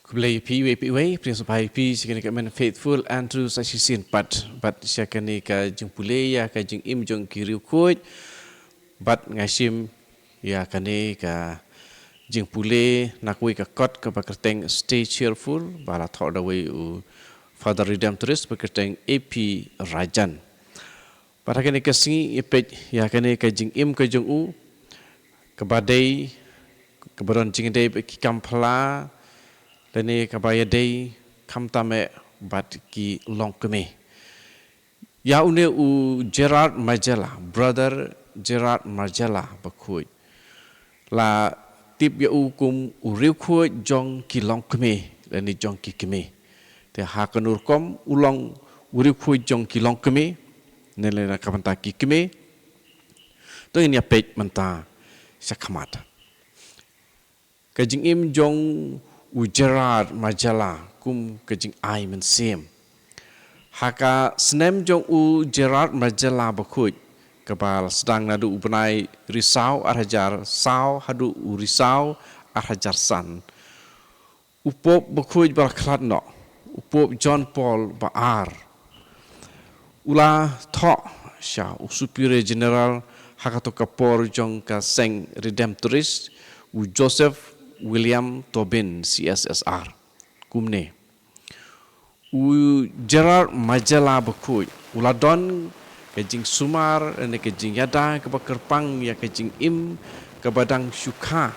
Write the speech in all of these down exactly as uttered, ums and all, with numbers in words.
Khublei phi wei phi wei, phi sngewbha phi sha kane ka Men Faithful Andrew sa shisien pat bad sha kane ka jingpule ïa ka jingim jong ki riewkhuid. Bad nga shim ïa kane ka jingpule na kawei ka kot kaba kyrteng Stay Cheerful ba la thoh da wei u Father Redemptorist ba kyrteng A P Rajan. Bad ha kane ka sngi ïa peit ïa kane ka jingim ka jong u kaba dei kaba don jingdei bad ki kam phylla lane kaba ïadei khamtam eh bad ki longkmie. Ïa une u Gerard Majella, brother Gerard Majella bakhuid. La tip ïa u kum u riewkhuid jong ki longkmie lane jong ki kmie. Te ha kano rukom u long u riewkhuid jong ki longkmie ne lane ka bynta ki kmie. To ngin ïa peit mynta shakhmat. Ka jingim jong u Gerard Majella kum ka jingai mynsiem. Ha ka snem jong u Gerard Majella bakhuid kaba la sdang naduh u bnai Risaw ar hajar saw haduh u Risaw ar hajar san. U Pope bakhuid ba la khlad noh, u Pope John Paul ba ar, u la thoh sha u Superior General ha kato ka por jong ka Seng Redemptorist, u Joseph William Tobin C S S R. Kumne. U Gerard Majella bakhuid u la don ka jingsumar ne ka jingïada kaba kyrpang ïa ka jingim kaba dang shu kha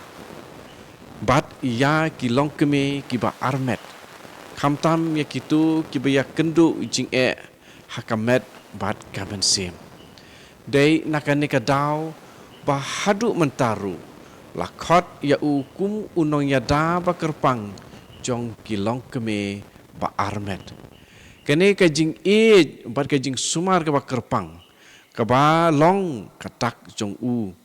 bad ïa ki longkmie kiba armet. Khamtam ïa kito kiba ïakynduh jingeh ha ka met bad ka mynsiem. Dei na kane ka daw ba haduh mynta ruh la khot ïa u kum u nongïada ba kyrpang jong ki longkmie ba armet. Kane ka jingïeit bad ka jingsumar kaba kyrpang kaba long ka dak jong u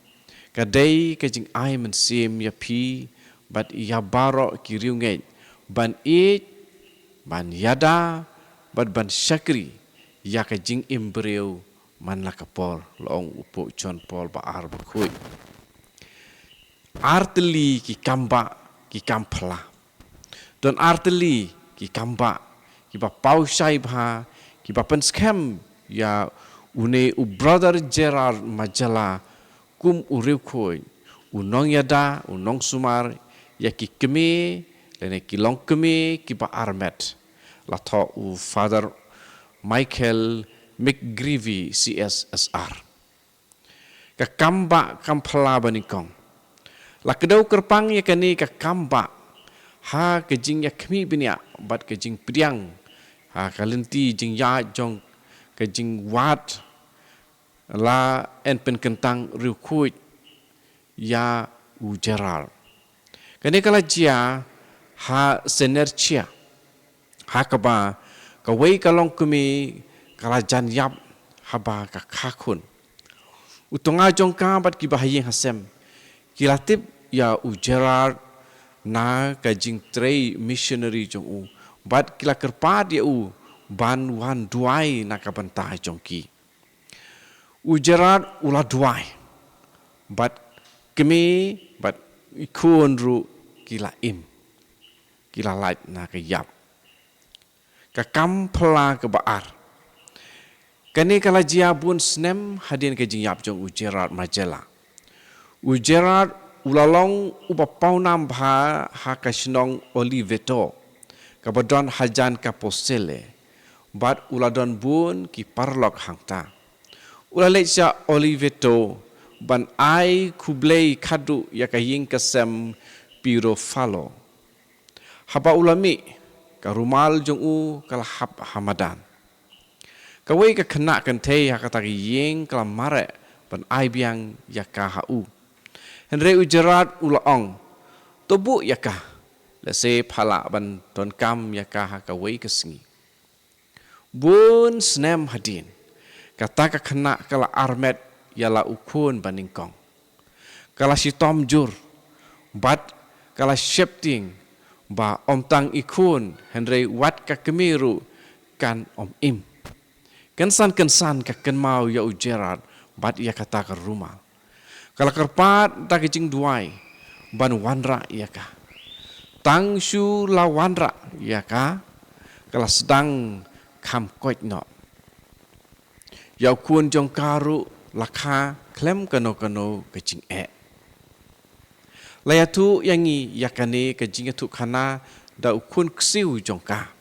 ka dei ka jingai mynsiem ïa phi bad ïa baroh ki riewngeit ban ïeit, ban ïada bad ban shakri ïa ka jingim briew man la ka por, la ong u Pope John Paul ba ar bakhuid. Ar tylli ki kam bah ki kam phylla. Don ar tylli ki kam bah kiba paw shai bha kiba pynskhem ïa une u Brother Gerard Majella kum u riewkhuid, u nongïada, u nongsumar ïa ki kmie lane ki longkmie kiba armet. La thoh u Father Michael McGreevy C S S R. Ka kam bah kam phylla ba nyngkong. La kdew kyrpang ïa kane ka kam bah ha ka jingïakhmih bniah bad ka jingpdiang ha ka lynti jingïaid jong ka jingwad la yn pynkyntang riewkhuid ïa u Gerard. Kane ka la jia ha Senerchia ha kaba kawei ka longkmie ka la jan ïap haba ka kha khun. U tnga jong ka bad kiba ha ïing ha sem ki la tip ïa u Gerard na ka jingtrei missionary jong u bad ki la kyrpad ïa u ban wan duwai na ka bynta jong ki. U Gerard u la duwai bad kmie bad i khun ruh ki la im, ki la lait na ka ïap. Ka kam phylla kaba ar. Kane ka la jia bun snem hadien ka jingïap jong u Gerard Majella. U Gerard u la long uba pawnam bha ha ka shnong Oliveto kaba don hajan Caposele bad u la don bun ki paralok hangta. U la leit sha Oliveto ban ai khublei khadduh ïa ka ïing ka sem Pirofalo. Haba u la mih ka rumal jong u ka la hap ha madan. Kawei ka khynnah kynthei ha kata ka ïing ka la mareh ban ai biang ïa ka ha u. Hynrei u Gerard u la ong, to buh ïa ka, lehse pha lah ban donkam ïa ka ha kawei ka sngi. Bun snem hadien kata ka khynnah ka la armet ïa la u khun ba nyngkong. Ka la shitom jur bad ka la sheptieng ba ym tang i khun hynrei wat ka kmie ruh kan ym im. Kynsan kynsan ka kynmaw ïa u Gerard bad ïa kata ka rumal. Ka la kyrpad da ka jingduwai ban wanrah ïa ka. Tang shu la wanrah ïa ka, ka la sdang kham koit noh. Ïa u khun jong ka ruh la kha khlem kano kano ka jingeh. La ïathuh ïa ngi ïa kane ka jingïathuhkhana da u khun ksiew jong ka,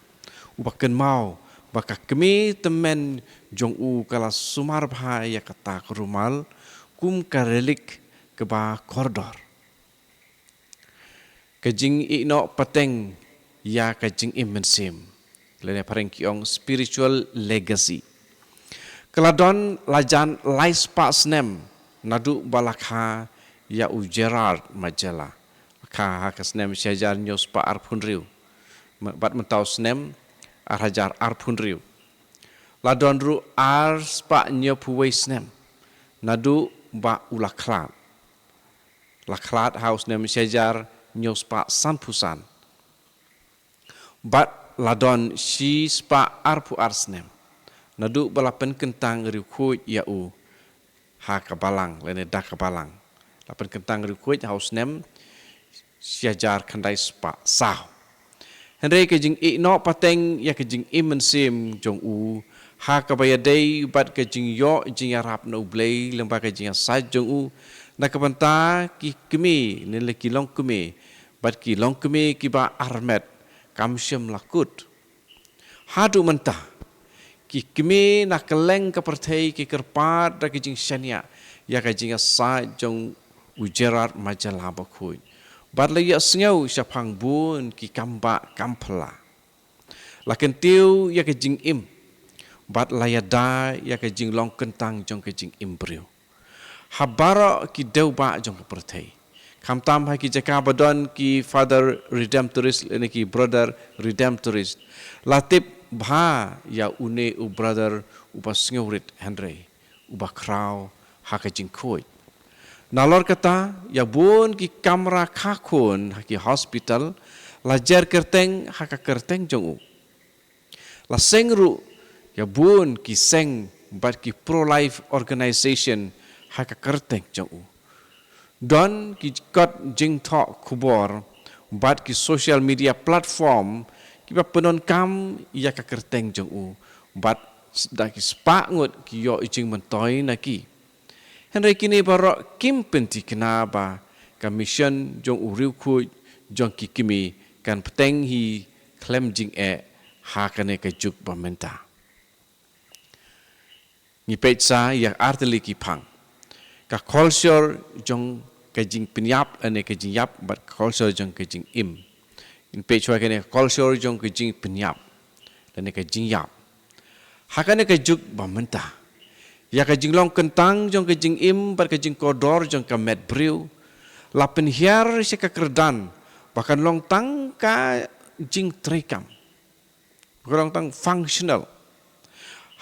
uba kynmaw ba ka kmie tymmen jong u ka la sumar bha ïa kata ka rumal kum ka relic kaba kordor. Ka jingïehnoh pateng ïa ka jingim mynsiem, lane phareng ki ong spiritual legacy, ka la don la jan lai spah snem naduh ba la kha ïa u Gerard Majella. Kha ha ka snem shi hajar hynñiew spah arphew hynriew, bad mynta u snem ar hajar arphew hynriew. La don ruh ar spah hynñiewphew wei snem naduh ba u la khlad. La khlad ha u snem shi hajar hynñiew spah sanphew san. Bad la don shi spah arphew ar snem naduh ba la pynkyntang riewkhuid ïa u ha ka balang, lane da ka balang. La pynkyntang riewkhuid ha u snem shi hajar khyndai spah saw. Hynrei ka jingïehnoh pateng ïa ka jingim mynsiem jong u ha kaba ïadei bad ka jingïoh jingïarap na U Blei lyngba ka jingïasaid jong u na ka bynta ki kmie ne la ki longkmie bad ki longkmie kiba armet kam shym la kut. Haduh mynta ki kmie na kylleng ka pyrthei ki kyrpad da ka jingshaniah ïa ka jingïasaid jong u Gerard Majella bakhuid. Bad la ïohsngew shaphang bun ki kambah kamphylla. La kyntiew ïa ka jingim bad la ïada ïa ka jinglong kyntang jong ka jingim briew ha baroh ki dewbah jong ka pyrthei, khamtam ha ki jaka ba don ki Father Redemptorist lane ki Brother Redemptorist. La tip bha ïa une u brother uba sngewrit hynrei uba khraw ha ka jingkhuid. Nalor kata, ïa bun ki kamra kha khun ha ki hospital la jer kyrteng ha ka kyrteng jong u. La seng ruh ïa bun ki seng bad ki pro-life organization ha ka kyrteng jong u. Don ki kot jingthoh khubor bad ki social media platform kiba pyndonkam ïa ka kyrteng jong u, bad da ki spah ngut ki ïoh jingmyntoi na ki. Hynrei kine baroh kim pynthikna ba ka mission jong u riewkhuid jong ki kmie kan bteng hi khlem jingeh ha kane ka juk ba mynta. Ngi peit sa ïa artylli ki phang: ka culture jong ka jingpynïap lane ka jingïap bad ka culture jong ka jingim. Ngin peit shuwa kane ka culture jong ka jingpynïap lane ka jingïap. Ha kane ka juk ba mynta, ïa ka jinglong kyntang jong ka jingim bad ka jingkordor jong ka met briew la pynhiar sha ka kyrdan ba kan long tang ka jingtreikam, ba kan long tang functional.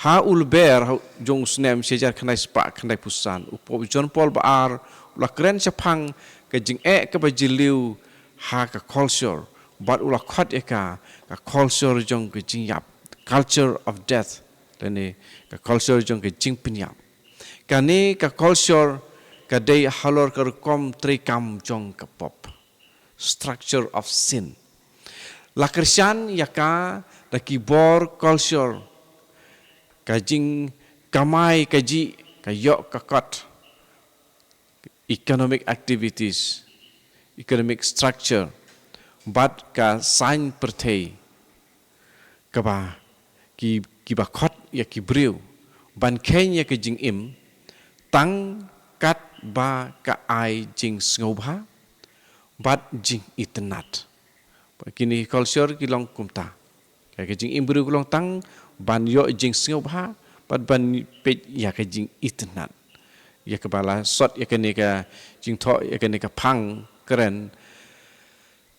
Ha u Lber jong u snem shi hajar khyndai spah khyndaiphew san, u Pope John Paul ba ar u la kren shaphang ka jingeh kaba jylliew ha ka culture, bad u la khot ïa ka ka culture jong ka jingïap, culture of death, lane ka culture jong ka jingpynïap. Kane ka culture ka dei halor ka rukom treikam jong ka pop, structure of sin. La kyrshan ïa ka da ki bor culture, ka jingkamai kajih, ka ïoh ka kot, economic activities, economic structure, bad ka saiñ pyrthei, kaba ki, kiba khot ïa ki briew ban kheiñ ïa ka jingim tang katba ka ai jingsngewbha bad jingitynnat. Kine culture ki long kumta. Ka, ka jingim briew ka long tang ban ïoh jingsngewbha bad ban peit ïa ka jingitynnat. Ïa kaba la sot ïa kane ka jingthoh ïa kane ka phang kren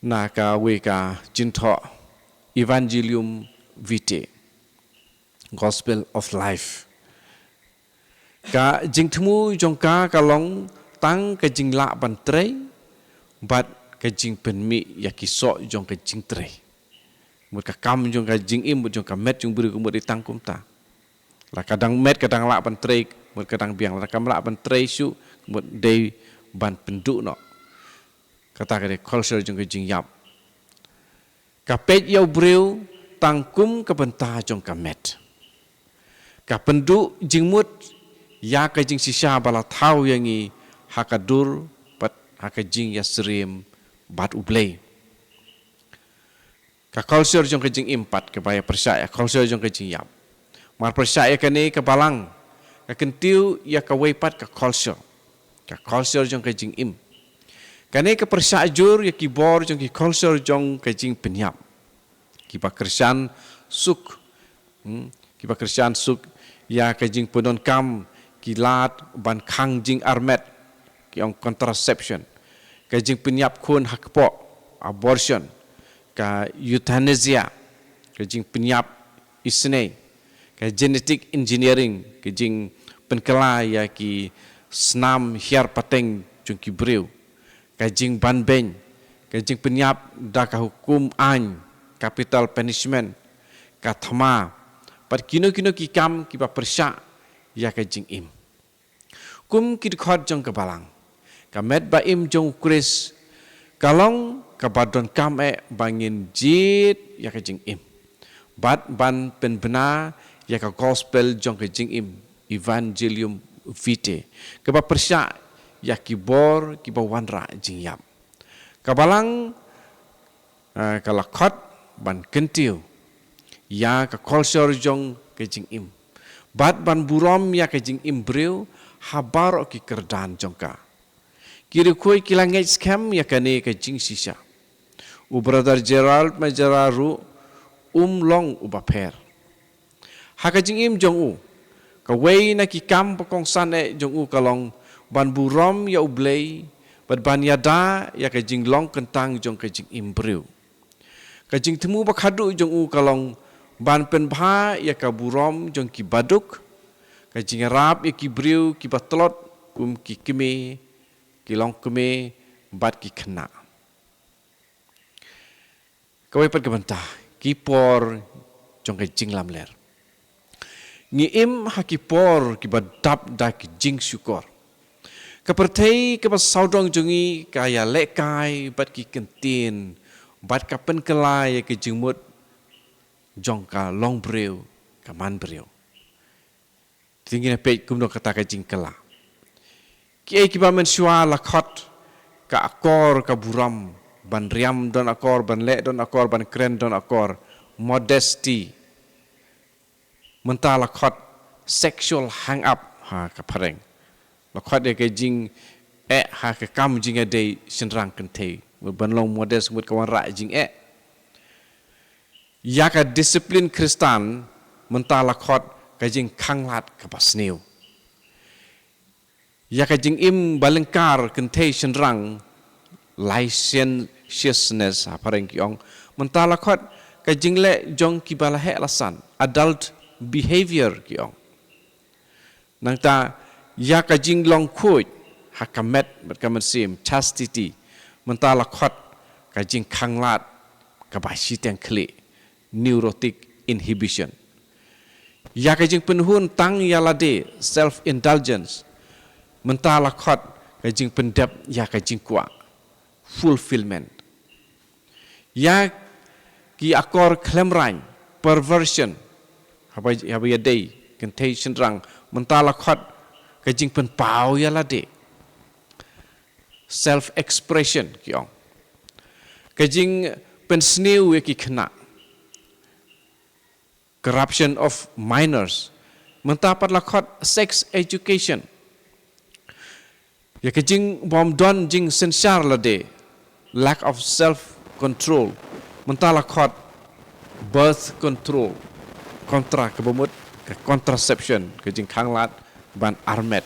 na kawei ka jingthoh Evangelium Vitae, Gospel of Life. Ka jingthmu jong ka ka long tang ka jinglah ban trei bad ka jingpynmih ïa ki soh jong ka jingtrei. Mut ka kam jong ka jingim, mut jong ka met jong u briew ka mut dei tang kumta. La ka dang met ka dang lah ban trei, mut ka dang biang, la kam lah ban trei shuh, mut dei ban pynduh noh. Kata ka dei culture jong ka jingïap. Ka peit ïa u briew tang kum ka bynta jong ka met. Ka pynduh jingmut ïa ka jingshisha ba la thaw ïa ngi ha ka dur bad ha ka jingïasyriem bad U Blei. Ka culture jong ka jingim pat kaba ïa pyrshah ïa culture jong ka jingïap. Mar pyrshah ïa kane ka balang, ka kyntiew ïa kawei pat ka culture. Ka culture jong ka jingim. Kane ka pyrshah jur ïa ki bor jong ki culture jong ka jingpynïap. Kiba kyrshan suk. Hmm? Kiba kyrshan suk ïa ka jingpyndonkam ki lad ban khang jingarmet, ki ong contraception. Ka jingpynïap khun ha kpoh, abortion. Ka euthanasia, ka jingpynïap isynei. Ka genetic engineering, ka jingpynkylla ïa ki snam hiar pateng jong ki briew. Ka jingbanbeiñ, ka jingpynïap da ka hukum aiñ, capital punishment, ka thma, bad kino kino ki kam kiba pyrshah ïa ka jingim. Kum ki dkhot jong ka balang, ka met ba im jong U Khrist ka long kaba donkam eh ba ngin jied ïa ka jingim bad ban pynbna ïa ka gospel jong ka jingim, Evangelium Vitae, kaba pyrshah ïa ki bor kiba wanrah jingïap. Ka balang, eh, ka la khot ban kyntiew ïa ka culture jong ka jingim bad ban burom ïa ka jingim briew ha baroh ki kyrdan jong ka. Ki riewkhuid ki la ngeit skhem ïa kane ka jingshisha. U Brother Gerald Majura ruh um long uba pher. Ha ka jingim jong u, kawei na ki kam ba kongsan eh jong u ka long ban burom ïa U Blei bad ban ïada ïa ka jinglong kyntang jong ka jingim briew. Ka jingthmu ba khadduh jong u ka long ban pynbha ïa ka burom jong ki baduk, ka jingïarap ïa ki briew kiba tlot kum ki kmie, ki longkmie bad ki khynnah. Kawei pat ka bynta, ki por jong ka jinglamler. Ngi im ha ki por kiba dap da ki jingshukor. Ka pyrthei kaba sawdong jong ngi ka ïalehkai bad ki kyntien bad ka pynkylla ïa ka jingmut jong ka longbriew, ka manbriew. Te ngin ïa peit kumno kata ka jingkylla. Kiei kiba mynshuwa la khot ka akor ka burom, ban riam don akor, ban leh don akor, ban kren don akor, modesty. Mynta la khot sexual hang up ha ka phareng. La khot ïa ka jingeh ha ka kam jingïadei shynrang kynthei. Ban long modest mut ka wanrah jingeh. Ïa ka disiplin Khristan mynta la khot ka jingkhanglad kaba sniew. Ïa ka jingim ba lyngkar kynthei shynrang, licentiousness ha phareng ki ong, mynta la khot ka jingleh jong kiba la heh la san, adult behavior ki ong. Nangta ïa ka jinglong khuid ha ka met bad ka mynsiem, chastity, mynta la khot ka jingkhanglad kaba shiteng khlieh, neurotic inhibition. Ïa ka jingpynhun tang ïa lade, self indulgence, mynta la khot ka jingpyndep ïa ka jingkwah, fulfillment. Ïa ki akor khlem raiñ, perversion, haba, haba ïadei kynthei shynrang, mynta la khot ka jingpynpaw ïa lade, self expression ki ong. Ka jingpynsniew ïa ki khynnah, corruption of minors, mynta pat la khot sex education. Ïa ka jingbym don jingsynshar lade, lack of self control, mynta la khot birth control, kontra kaba mut ka contraception, ka jingkhanglad ban armet.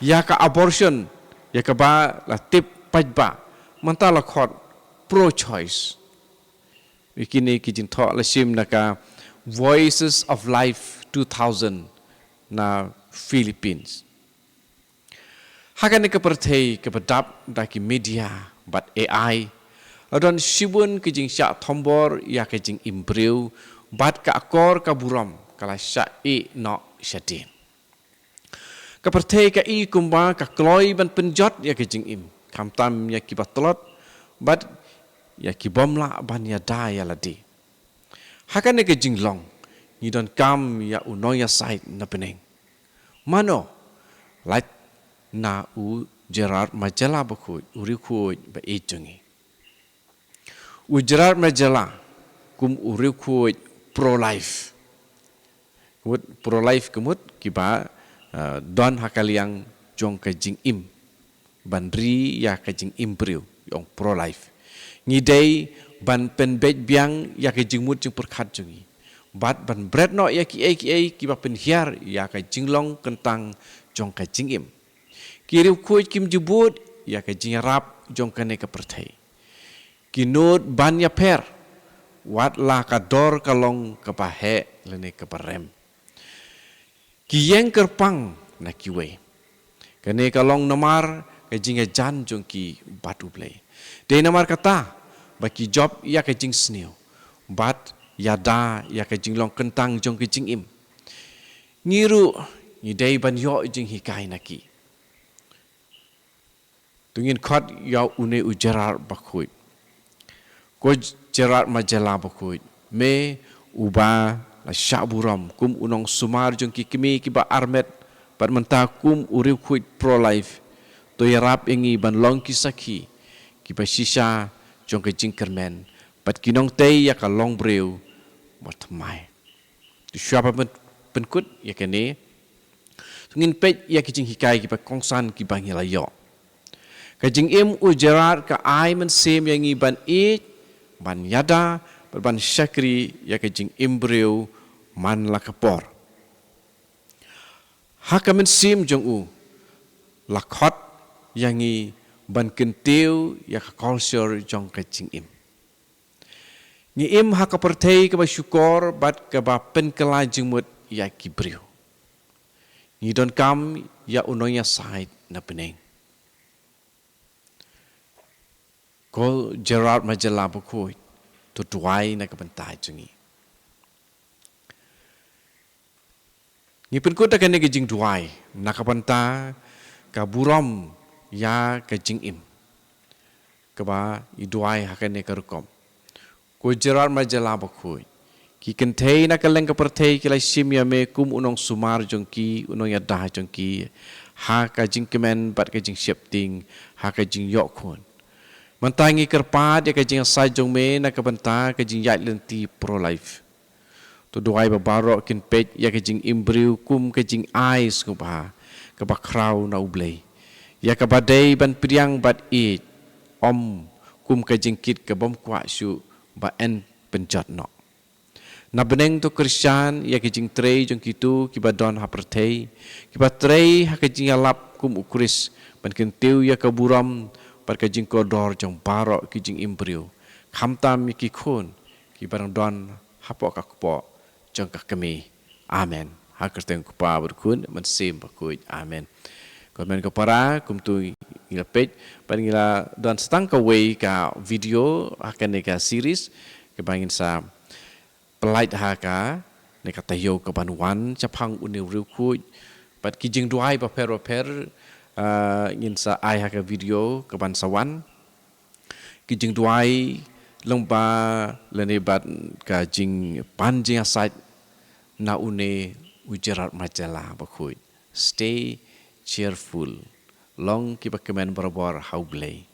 Ïa ka abortion, ïa kaba la tip paidbah, mynta la khot pro choice. Ïa kine ki jingthoh la shim na ka Voices of Life two thousand na Philippines. Ha kane ka pyrthei kaba dap da ki media bad A I, la don shibun ki jingshah thombor ïa ka jingim briew bad ka akor ka burom ka la shah ïeh noh shadien. Ka pyrthei ka i kumba ka kloi ban pynjot ïa ka jingim, khamtam ïa kiba tlot bad ïa ki bym lah ban ïada ïa lade. Ha kane ka jinglong, ngi donkam ïa u nongïasaid na bneng. Mano, lait na u Gerard Majella bakhuid, u riewkhuid ba ïeit jong ngi. U Gerard Majella, kum u riewkhuid pro-life. Ka mut pro-life ka mut kiba, eh, don ha ka liang jong ka jingim. Ban ri ïa ka jingim briew, ong pro-life. Ngi dei ban pynbeit biang ïa ka jingmut jingpyrkhat jong ngi. Bad ban bret noh ïa kiei kiei kiba pynhiar ïa ka jinglong kyntang jong ka jingim. Ki riewkhuid kim ju bud ïa ka jingïarap jong kane ka pyrthei. Ki nud ban ïapher, wat la ka dor ka long kaba heh lane kaba rem. Ki ïeng kyrpang na kiwei. Kane ka long namar ka jingïajan jong ki bad U Blei. Dei namar kata, ba ki jop ïa ka jingsniew. Bad ïada ïa ka jinglong kyntang jong ka jingim. Ngi ruh, ngi dei ban ïoh jinghikai na ki. To ngin khot ïa une u Gerard bakhuid. Ko Gerard Majella bakhuid. Me uba la shah burom kum u nongsumar jong ki kmie kiba armet bad mynta kum u riewkhuid pro-life. To ïarap ïa ngi ban long ki sakhi kiba shisha jong ka jingkyrmen bad ki nongtei ïa ka longbriew ba thymmai. To shuwa ban pyn-, pynkut ïa kane. To ngin peit ïa ki jinghikai kiba kongsan kiba ngi la ïoh. Ka jingim u Gerard ka ai mynsiem ïa ngi ban ïeit, ban ïada, bad ban shakri ïa ka jingim briew man la ka por. Ha ka mynsiem jong u, la khot ïa ngi ban kyntiew ïa ka culture jong ka jingim. Ngi im ha ka pyrthei kaba shukor bad kaba pynkylla jingmut ïa ki briew. Ngi donkam ïa u nongïasaid na bneng. Ko Gerard Majella bakhuid, to duwai na ka bynta jong ngi. Ngi pynkut da kane ka jingduwai na ka bynta ka burom ïa ka jingim. Kaba i duwai ha kane ka rukom. Ko Gerard Majella bakhuid. Ki kynthei na kylleng ka pyrthei ki la shim ïa me kum u nongsumar jong ki, u nongïada jong ki. Ha ka jingkmen bad ka jingsheptieng, ha ka jingïoh khun. Mynta ngi kyrpad ïa ka jingïasaid jong me na ka bynta ka jingïaid lynti pro-life. To duwai ba baroh kin peit ïa ka jingim briew kum ka jingai sngewbha kaba khraw na U Blei. Ïa kaba dei ban pdiang bad ïeit, ym kum ka jingkit ka bym kwah shuh ba yn pynjot noh. Na bneng to kyrshan ïa ka jingtrei jong kito kiba don ha pyrthei, kiba trei ha ka jingïalap kum u Khrist, ban kyntiew ïa ka burom bad ka jingkordor jong baroh ki jingim briew. Khamtam ïa ki khun kiba dang don hapoh ka kpoh jong ka kmie. Amen. Ha ka kyrteng u Kpa bad u Khun, Mynsiem Bakhuid. Amen. Ko hynmen ko para, kumto ngi la peit, bad ngi la don sa tang kawei ka video ha kane ka series, kaba ngin sa pyllait ha kane ka taïew kaban wan shaphang une u riewkhuid, bad ki jingduwai bapher bapher, ah, ngin sa ai ha ka video kaban sa wan. Ki jingduwai lyngba lane bad ka jingpan jingïasaid na une u Gerard Majella bakhuid. Stay cheerful. Long kiba kmen barabor ha U Blei.